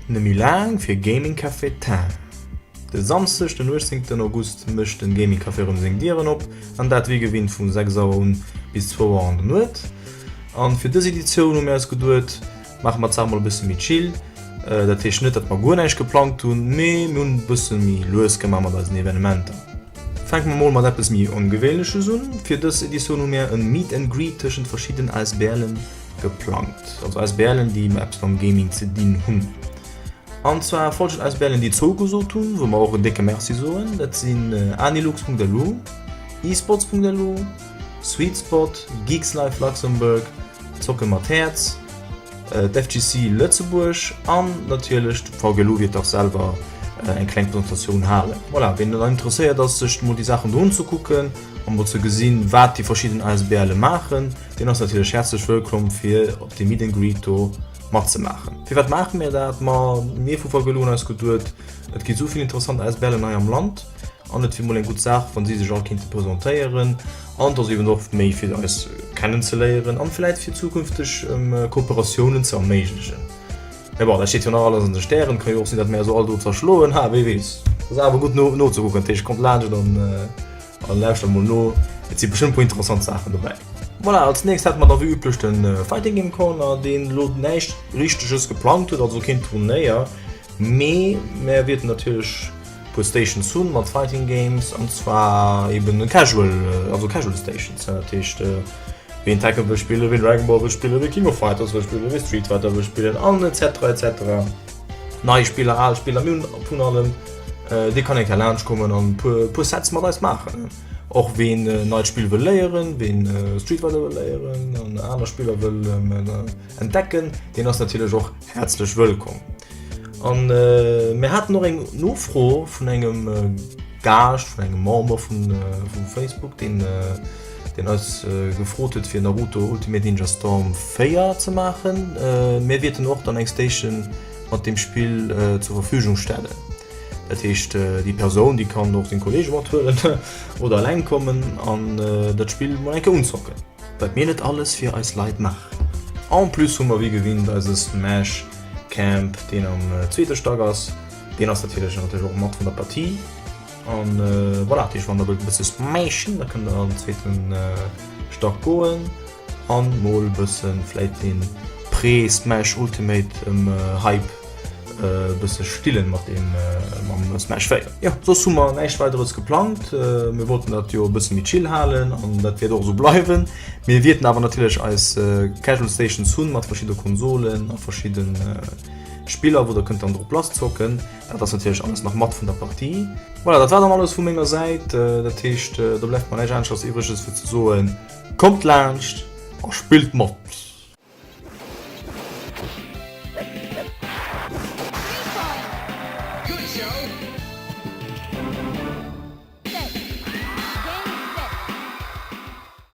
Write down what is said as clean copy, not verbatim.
Net méi laang fir Gaming Café Time. De Samsdeg den 18 August mécht den Gaming Café erëm seng Dieren op an dat wéi gewinnt vun 6 Auer un bis 2 Auer an der Nuet. An fir dës Editioun hu mir eis geduet, maache mer d'Saach mol e bësse méi chill. Dat heescht net dat mer guer näischt geplangt hunn, mee mir hunn e bësse méi lues gemaach mat eisen Evenementer. Fänke mer mol mat eppes méi Ongewéinleches un, Fir dës Editioun hu mir en Meet and Greet tëschent verschidden ASBLen geplangt, also ASBLen déi eppes mam Gaming ze dinn hunn. An zwar folgend ASBLen déi zougesot hunn, wou mer och en décke Merci soen, dat sinn Anilux.lu, eSports.lu, Sweetspot, Geekslife Luxembourg, Zocke mat Häerz, d'FGC Lëtzebuerg an natierlech d'VGLU wäert och selwer eng kleng Presentatioun halen. Voilà, ween dann interesséiert ass sech mol déi Saachen do unzekucken an mol ze gesinn wat déi verschidden ASBLe maachen, deen ass natierlech häerzlech wëllkomm fir op deem Meet and Greet do matzemaachen. Firwat maache mir dat? Ma mir vu VGLU hunn eis geduet, et gi souvill interessant ASBLen hei am Land an et wier mol eng gutt Saach, wann si sech all kéinte presentéieren an et ass eben och méi fir eis kennenzeléieren an vläit fir zukünfteg Kooperatiounen ze erméiglechen. Mä bon, dat steet jo nach alles an de Stären, ka jo och sinn, datt mir eis all do zerschloen, ha wee weess. Ass awer gutt nozekucken, dat heescht kommt laanscht an. An lauschtert mol no, et si bestëmmt puer interessant Saachen dobäi. Voilà, als nächst hätte mer da wéi üblech den Fighting Game Corner, deen elo näischt richteges geplangt huet, also keen Turnéier, mee mär wierten natierlech puer Stations hunn mat Fighting Games, an zwar eben casual, also casual Stations, dat heescht ween Tekken wëll spillen, ween Dragon Ball wëll spillen, wee King of Fighters wëll spillen, wee Street Fighter wëll spillen an etc etc. Nei Spiller, al Spiller, mir hunn vun allem. Dee kann eng Kéier laanscht kommen an e puer Sets mat eis maachen. Och ween en neit Spill wëll léieren, ween Street Fighter wëll léieren an aner Spiller wëll entdecken, deen ass natierlech och häerzlech wëllkomm. An mir haten och eng Nofro vun engem Gaascht, vun engem Member vun Facebook, deen deen eis gefrot huet fir Naruto Ultimate Ninja Storm 4 ze maachen. Mir wierten och dann eng Station mat deem Spill zur Verfügung stellen. Dat heescht déi Persoun déi kann och seng Kollege mathuelen oder eleng kommen an dat Spill mol eng Kéier unzocken. Wat mir net alles fir eis Leit maachen. En plus hu mer wéi gewinnt eise Smash Camp deen am zweete Stack ass. Deen ass natierlech natierlech och mat vun der Partie. An voilà, dat heescht wann der wëllt e bësse smashen, da kënnt der an den zweeten Stack goen an mol e bësse vläit den Pré-Smash Ultimate Hype e bësse stillen mat deem mam Smash 4. Jo, soss hu mer näischt weideres geplangt. Mir wollten dat jo e bësse méi chill halen an dat wäert och esou bleiwen. Mir wierten awer natierlech eis Casual Stations hunn mat verschidde Konsolen a verschidde Spiller, wou der kënnt dann drop lass zocken. Dat ass natierlech alles nach mat vun der Partie. Voilà, dat war dann alles vu menger Säit. Dat heescht, do bleift mer näischt aneschters iwwreges fir ze soen, kommt laanscht a spillt mat!